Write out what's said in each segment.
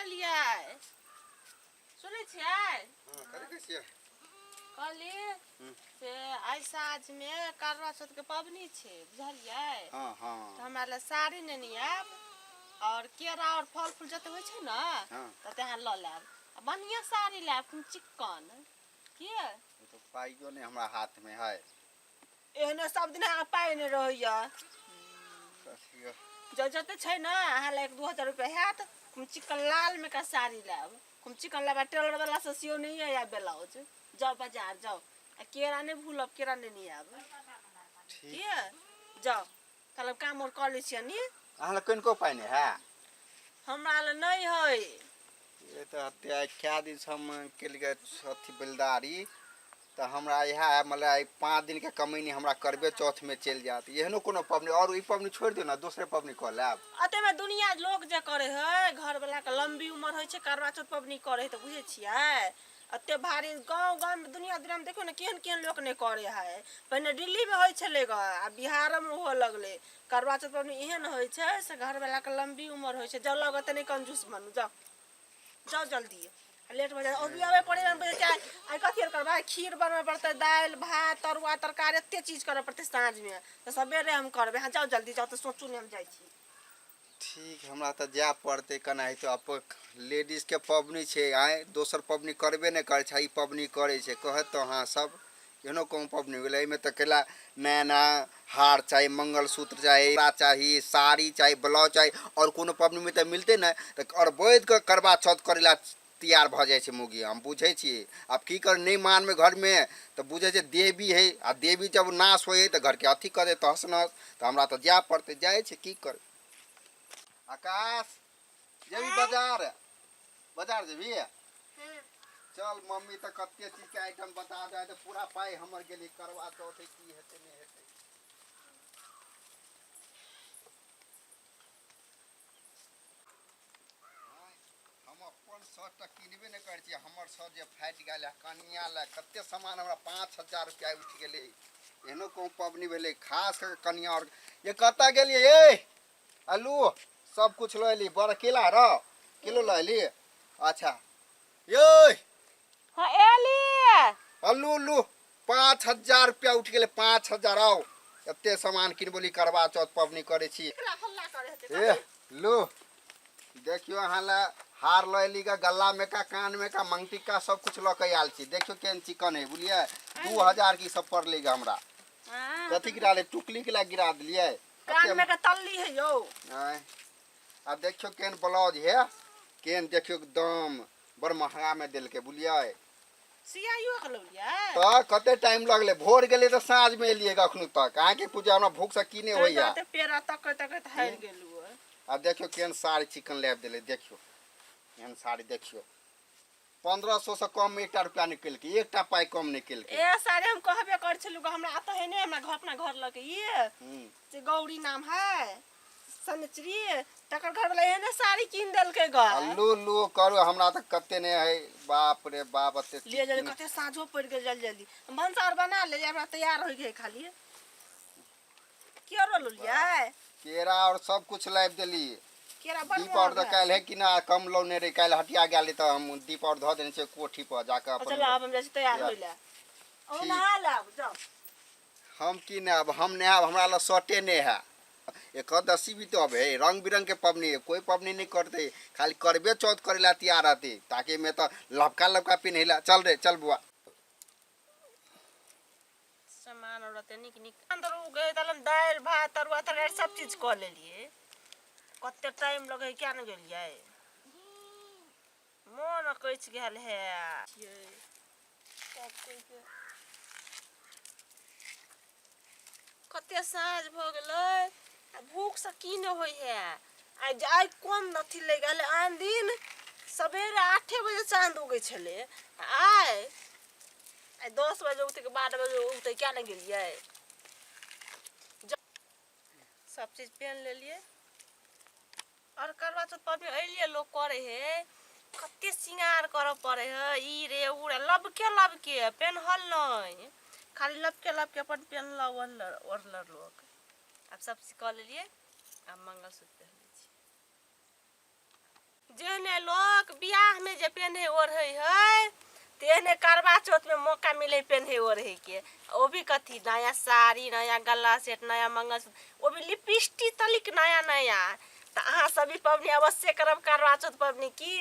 छलियै सुनै छियै हँ कथी कहै छियै कहली से आइ साँझमे करवा चौथके पबनी छै बुझलियै हँ हँ तऽ हमरा लए साड़ी नेने आयब आओर केरा आओर फल फूल जते होइ छै ने हँ तते अहाँ लऽ लेब आ बढ़िआँ साड़ी लायब खूब चिक्कन के ओ तऽ पाइयो नहि हमरा हाथमे है एहने सब दिन अहाँके पाइ नहि रहैया कथी जब जते छै ने अहाँ लए एक 2000 रुपया हैत हम चिकन लाल में का साड़ी लायब हम चिकन लायब आ टेलर वाला से सियो नहीं है या ब्लाउज जाओ बाजार जाओ आ केरा नहीं भूलब केरा नहीं नहीं आब ठीक के जाओ तलब काम और कर लै छियै नी अहाँ लग कनिको पाइ नहि है हमरा लए नहीं है ये तऽ हत्या कए दिनसँ हम केलियै अथी बेलदारी तऽ हमरा इएह मतलब आइ 5 दिनके कमैनी हमरा करबे चौथमे चलि जायत। एहनो कोनो पबनी आओर ई पबनी छोड़ि दियौ ने, दोसरे पबनी कऽ लेब। अतेमे दुनिया लोक जे करे है घर वाला के लंबी उम्र होइ छै करवा चौथ पबनी करे है तऽ बुझै छियै एते भारी गाँव गाँवमे दुनिया दुनियामे देखियौ ने केहन केहन लोक नहि करे है। पहिने दिल्लीमे होइ छलै गऽ आब बिहारोमे हुअ लगलै। करवा चौथ पबनी एहन होइ छै से घरवलाके लम्बी उम्र होइ छै। जाउ लग तऽ नहि कंजूस बनू, जाउ जाउ जल्दी, लेट भऽ जायत। अभी अबै पड़ै आइ कथी आर करबै? खीर बनबै पड़तै, दालि भात तरुआ तरकारी एते चीज करऽ पड़तै साँझमे, तऽ सबेरे हम करबै। अहाँ जाउ जल्दी जाउ तऽ सोचू नहि, हम जाइ छी। ठीक, हमरा तऽ जाय पड़तै केनाहितो। आब लेडीजके पबनी छै, आँय दोसर पबनी करबे नहि करै छै, ई पबनी करै छै। कहत तऽ अहाँ सब एहनो कोन पबनी भेलै? एहिमे तऽ कैला नया नया हार चाही, मंगलसूत्र चाही, चाही साड़ी चाही, ब्लाउज चाही, आओर कोनो पबनीमे तऽ मिलतै नहि। तऽ आओर वैधके करबा चौथ करै लए तैयार भऽ जाइ छै मौगी। हम बुझै छियै, आब की कर, नहि मानबै घरमे तऽ बुझै छै देवी है, आ देवी जब नाश होइ है तऽ घरके अथी कऽ दे तहस नहस। तऽ हमरा तऽ जाय पड़तै, जाइ छै, की करबै। आकाश, जेबी बाजार? बाजार जेबी? चल। मम्मी तऽ कते चीजके आइटम बता दे तऽ पूरा पाइ हमर गेलै। करवा चौथ है, की हेतै नहि हेतै। हम अपन शर्ट तऽ किनबे नहि करै छी, हमर शर्ट जे फाटि गेल है। कनिया लए कते सामान, हमरा 5000 रुपया उठि गेलै। एहनो कोन पबनी भेलै? खास कऽ कनिया। आओर ये कतऽ गेलियै? ए आलू सब कुछ लऽ एली? बड़ केला र किलो लऽ एली? अच्छा ये। हाँ एली। अल्लू उल्लू 5000 रुपया उठि गेलै, 5000। आउ एते सामान किनबोली, करवा चौथ पबनी करै छी। एकरा हल्ला करे हेतै। ए लो देखियो, अहाँ लए हार लऽ एली गा, गला में का, कान में का, मंगटिक्का सब कुछ लऽ के आयल छी। देखियो केहन चिकन है, बुझलियै? 2000 की सब पड़लै गा हमरा। हाँ, कथी गिरा ले? टुकली के लए गिरा देलियै। कान में के तल्ली है यौ। आँय, आ देखियो केहन ब्लाउज है, केहन देखियो दाम बड़ महंगा में देलकै, बुझलियै? सियाइयो के लौलियै? तऽ कते टाइम लगलै? भोर गेलियै तऽ साँझ में एलियै। अखनु तक अहाँके पूजा हमरा भूख से की नहि होइया। ते पेड़ा तकैत तकैत हारि गेलु। आ देखियो केहन साड़ी चिकन लाबि देलै। देखियो एहन साड़ी, देखियो 1500 से कम एकटा रुपया नहि केलकै, एकटा पाइ कम नहि केलकै। ए साड़ी हम कहबे करै छलु हमरा एतऽ है ने, हमरा घर अपना घर लगे ये जे गौरी नाम है सनिचरी, तकर घर वाला एहने साड़ी कीन देलकै ग। अल्लू लू करू, हमरा तऽ कते नहि है, बाप रे बाप, एते लिए जल्दी, कते साँझो पड़ि गेल। जल्दी जल्दी भनसा आर बना ले, हमरा तैयार होइ गेल। खाली केरो ललियै? केरा और सब कुछ लाबि देली। केरा बड़ दीप और महग तऽ है। काल्हि है कि ना कम लौने रही, काल्हि हटिया गेल रही तऽ हम दीप और धऽ देने छियै कोठी पर जाकऽ अच्छा अपन। लाउ, आब हम जाइ छी तैयार होइ लए। अहूँ ठीक। नहा लेब, जाउ। हम की नहायब? हम नहायब, हमरा लग शर्टे नहि है। एकादशी भी तो अब है, रंग बिरंग के पबनी है, कोई पबनी नहीं करते, खाली करबे चौथ करे ला तैयार रहते, ताकि मैं तो लपका लपका पिन्हैला। चल रे, चल बुआ। सामान और रहते नीक नीक अंदर उ गए तलन दालि भात तरुआ तरकारी सब चीज कऽ लेलियै। कते टाइम लगै क्या ने गेलियै, मोन अकछि गेल है। कते साँझ भऽ गेलै आ भूखसँ की नहि होइ है। आइ आइ कोन अथी लागि गेलै? आन दिन सबेरे 8 बजे चाँद उगै छलै, आइ आइ 10 बजे उगतै कि 12 बजे उगतै, क्या नहि गेलियै। सब चीज पेन लेलियै। और करवा चौथ पबनी एलियै लोक करे है, कते श्रृंगार करऽ पड़े है, ई रे उ रे, लबके लबके पेन्हल नहि, खाली लबके लबके अपन पेन्हल ओढ़ल ओढ़ल लोक। आब सब चीज कऽ लेलियै, आब मंगलसूत्र पहिर लै छी। जेहने लोक बियाहमे जे पेन्है ओढ़ै है तेहने करवा चौथमे मौका मिलै पेन्है ओढ़ैके। ओ भी कथी नया साड़ी, नया गला सेट, नया मंगलसूत्र, ओ भी लिपस्टिक तलिक नया नया। तऽ अहाँ सब ई पबनी अवश्य करब करवा चौथ पबनी, की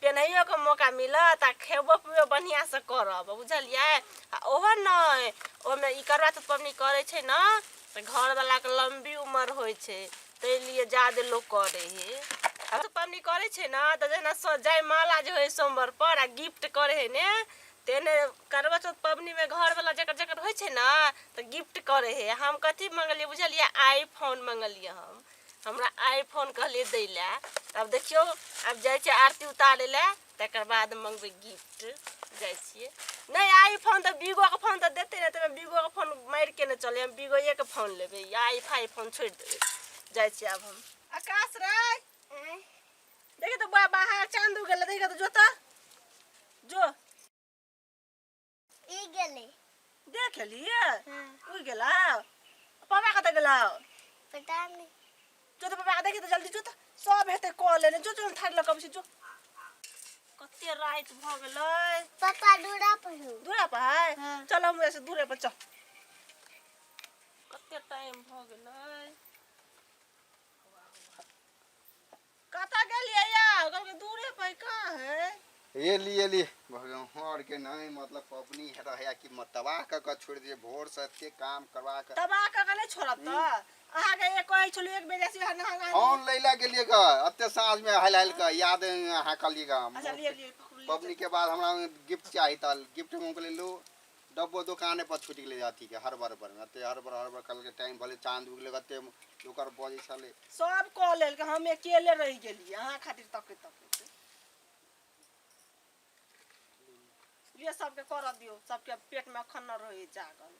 पेन्हैयोके मौका मिलत आ खेबो पिबो बढ़िआँसँ करब, बुझलियै? आ ओहो नहि, ओहिमे ई करवा चौथ पबनी करै छै ने तऽ घरवलाके लम्बी उमर होइ छै, ताहि लिए जादे लोक करै हइ। आ पबनी करै छै ने तऽ जेना जयमाला जे होइ सोमवार पर आ गिफ्ट करै हइ ने, तेहने करवा चौथ पबनीमे घरवला जकर जकर होइ छै ने तऽ गिफ्ट करै हइ। हम कथी मङ्गलियै बुझलियै? आई फोन मङ्गलियै हम। हमरा आई फोन कहलियै दै लए। आब देखियौ, आब जाइ छियै आरती उतारै लए, तकर बाद मङ्गबै गिफ्ट। जाइ छियै नहि आई फोन तऽ बीगोके फोन तऽ देतै ने, तऽ बीगोके फोन मारिके नहि चलै, हम बीगोएके फोन लेबै, आई फाई फोन छोड़ि देबै। जाइ छियै आब हम। आकाश राय, देखिए तऽ बा बाहर चाँद उगेलै, देखिए तऽ, जो तऽ जो। ई गेलै। देख लिए? हाँ। उगि गेला। पापा कतऽ गेला? पता नहीं। जो तऽ पापा के देखी तऽ जल्दी जो तऽ, सब हेतै कऽ लेने। जो जो, हम थारी लऽ कऽ अबै छी, जो। कते राति भऽ गेलै। पापा दूरा पर हूँ। दूरा पर है? हाँ। चल, हम से दूरे पर चल। कते टाइम भऽ गेलै। कतऽ गेलियै या? कहलकै दूरे पर कहाँ है। एली एली भगवान के नहीं मतलब पबनी है रहे कि तबाह कऽ के छोड़ि दिए भोर से एते काम करवा के। तबाह कऽ के नहि छोड़ब तऽ अहाँके एक कहै छलहुँ एक बेर से नहा नहा। फोन लै लए गेलियै ग एते साँझ में हाल हाल के याद अहाँ कहलियै ग। अच्छा, लिए लिए, पकड़ू, लिए। पबनी के बाद हमरा गिफ्ट चाही तऽ गिफ्ट हम कहलियै लो डब्बो दोकाने पर छूटि गेलै अथी के हड़बड़ पर में एते हड़बड़ हड़बड़ कहलकै टाइम भले चाँद उगलै कते ओकर बजै छलै। सब कऽ लेलकै, हम अकेले रहि गेलियै अहाँ खातिर तकैत तकैत। ये सबके करऽ दियौ, सबके पेटमे अखन न रहै जागल।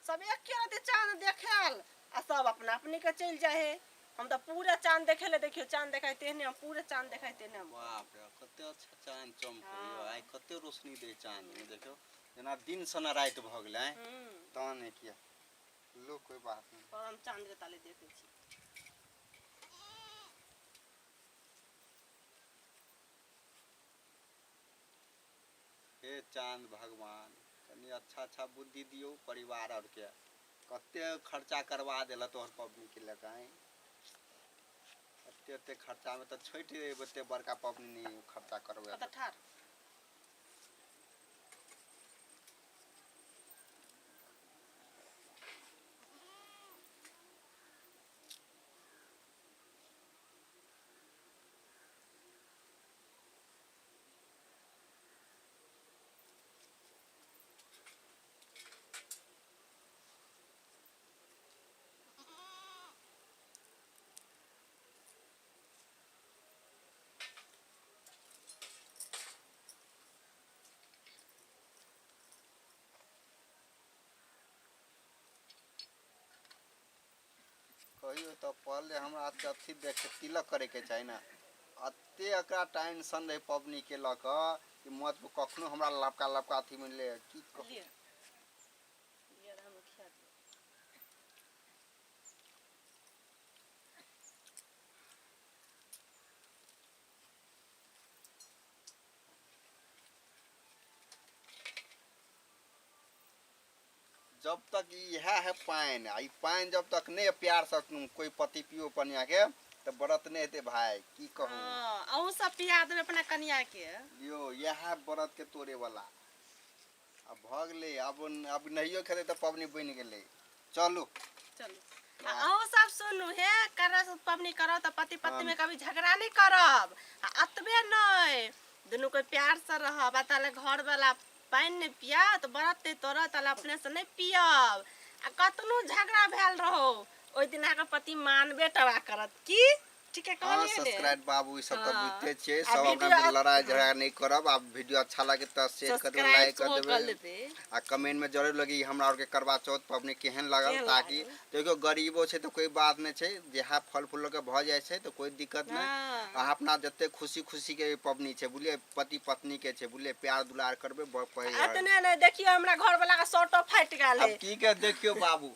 सब एके रति चाँद देखायल आ सब अपना अपने के चलि जाइ है। हम तऽ पूरा चाँद देखे ले, देखियौ चाँद देखाइ तेहने हम पूरे चाँद देखाइ तेहने हम। बाप रे, कते अच्छा चाँद चमकै यौ आइ, कते रोशनी दै चाँद मे, देखियौ जेना दिन सन राति भऽ गेलै। तहन नहि किया लो, कोई बात नहीं। पर हम चाँद के ताले देखै छी। हे चाँद भगवान, कनि अच्छा अच्छा बुद्धि दियौ परिवार आरके। कते खर्चा करवा देला तोहर पबनी के लऽ कऽ, एते एते खर्चामे तऽ छठि एते बड़का पबनी नहि खर्चा करबै। कतऽ ठाढ़? कहियो तऽ पहले हमरा अथी देख के तिलक करैके चाही ने। एते एकरा टेंशन रहै पबनीके लऽ कऽ कि मत कखनो हमरा लपका लपका अथी मिललै की कहू। लिअ लिअ, हम खिया दियौ। जब तक इएह है पानि आ ई पानि जब तक नहि प्यार से कोई पति पियो पनिया के तऽ व्रत नहि हेतै भाय, की कहू। हँ, अहूँ सब पिया देबै अपना कनिया के। लियो, इएह व्रत के तोड़े वाला आब भऽ गेलै। आब आब नहियो खेतै तऽ पबनी बनि गेलै। चलू। चलू। आ अहूँ सब सुनू हे, करब पबनी करब तऽ पति पत्नी में कभी झगड़ा नहि करब। आ एतबे नहि, दुनू कोइ प्यार से रहब। आ ताले घर वाला पानि नहि पियत, व्रत नहि तोड़त, ताले अपने से नहि पियब। आ कतनो झगड़ा भेल रहो, ओहि दिन अहाँके पति मानबे टबा करत। की ठीके हाँ कहलियै ने? सब्सक्राइब बाबू, ई सब तऽ बुझते छियै। आ सब अपना वीडियो लड़ाई झगड़ा नहि करब। आब वीडियो अच्छा लागे तऽ शेयर कर देबै, सब्सक्राइब लाइक कर सेहो कऽ देबै लेबै आ कमेंट में जरूर लगी हमरा आरके करवा चौथ पबनी केहन लागल। केहन ताकि लागल? देखियौ, गरीबो छै तऽ कोई बात नहि छै, जएह फल फूल लऽ के भऽ जाइ छै तऽ कोई दिक्कत नहि। अहाँ अपना जते खुशी खुशी के पबनी छै बुझलियै, पति पत्नी के छै बुझलियै, प्यार दुलार करबै। एतने नहि, देखियौ हमरा घर वाला के शर्टो फाटि गेल आब है। की के देखियौ बाबू,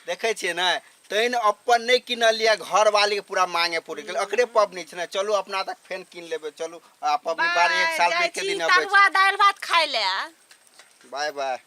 देखै छियै ने तैन अपन नहि किनलियै, घरवाली के पूरा मांगे पूरे गेल। एकरे पबनी छै ने, चलू अपना तक फेन कीन लेबै। चलू, आ पबनी बार एक साल में जाइ के छी दिन अबै छै। तरुआ दालि भात खाय ले। Bye bye.